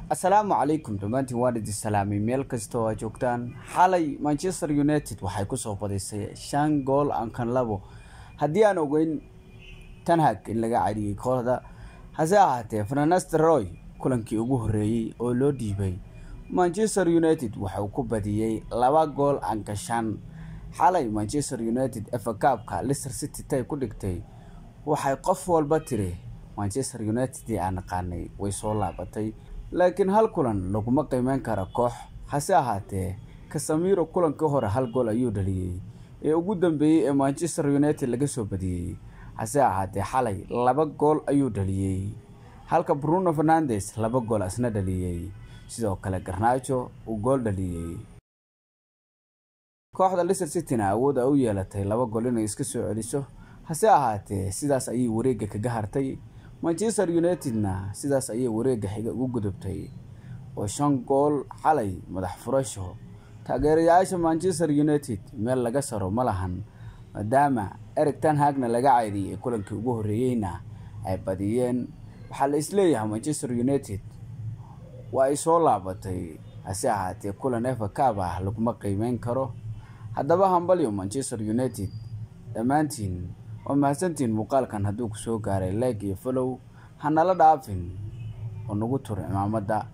Assalaamu calaykum dhammaantiin, waan idin salaamay meel kasta oo aad joogtaan. Xalay Manchester United waxay kusoo badisay 5 gool aan kan 2. Haddii aan ogeyn Ten Hag in laga cadhiyey kooxda, hase ahaatee Van Nistelrooy kulankii ugu horreeyey oo loo dhiibay Manchester United waxa uu ku badiyey 2 gool aan ka 5. Xalay Manchester United FA Cup-ka Leicester City tay ku dhigtay, waxay qof walba tiri Manchester United ee aan naqaanay way soo laabatay, laakiin hal kulan laguma qiimeyn karo koox. Hase ahaatee Casemiro kulankii hore 1 gool ayuu dhaliyey ee ugu dambeeyey ee Manchester United laga soo badiyey, hase ahaatee xalay 2 gool ayuu dhaliyey, halka Bruno Fernandes 2 gool asna dhaliyey, sidoo kale Garnacho uu gool dhaliyey. Kooxda Leicester City-na awood ay u yeelatay 2 gool inay iska soo celiso, hase ahaatee sidaas ayay wareegga kaga hartay. Manchester United-na sidaas ayay wareegga xiga ugu gudubtay oo 5 gool xalay madax furasho. Taageerayaasha Manchester United meel laga saro ma lahan, maadaama Erik ten Hagna laga caydiyey kulankii ugu horreeyeyna ay badiyeen. Waxaa la isleeyahay Manchester United waa ay soo laabatay, hase ahaatee kulan FA Cup ah laguma qiimeyn karo. Haddaba hambalyo Manchester United dhammaantiin, waa mahadsantiin. Muuqaalkan hadduu ku soo gaaray, like iyo follow hanala dhaafin oo nagu tur cimaamada.